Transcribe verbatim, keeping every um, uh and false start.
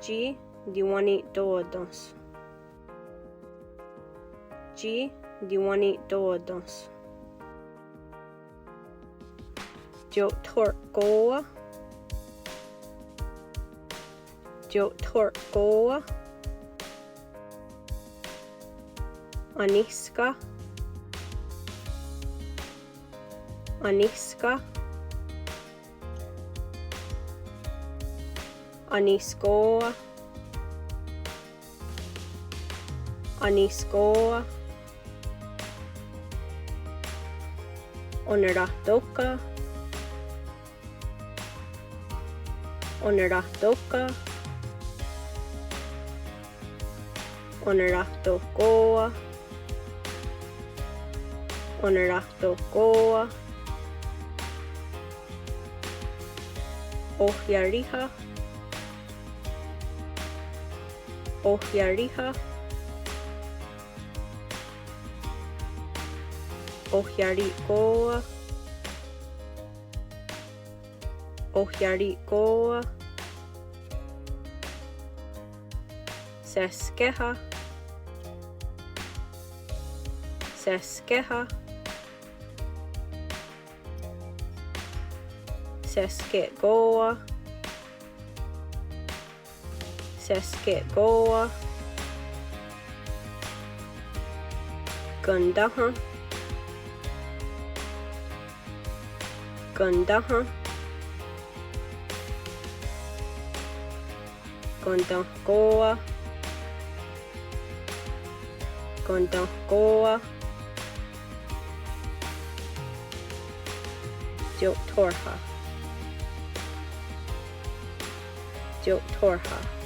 Tsi tiwenni'tò:ten's. Tsi tiwenni'tò:ten's. Tiothorkó:wa. Tiothorkó:wa. Aníska. Aníska. Anískó:wa. Anískó:wa. Onerahtókha. Onerahtókha. Onerahtohkó:wa. Onerahtohkó:wa. Ohiaríha. Ohiaríha. Ohiaríhkó:wa. Ohiaríhkó:wa. Seskéha. Seskéha. Seskehkó:wa. Seskehkó:wa. Kenténha. Kenténha. Kenténhkó:wa. Kenténhkó:wa. Tiothórha. Tiothórha.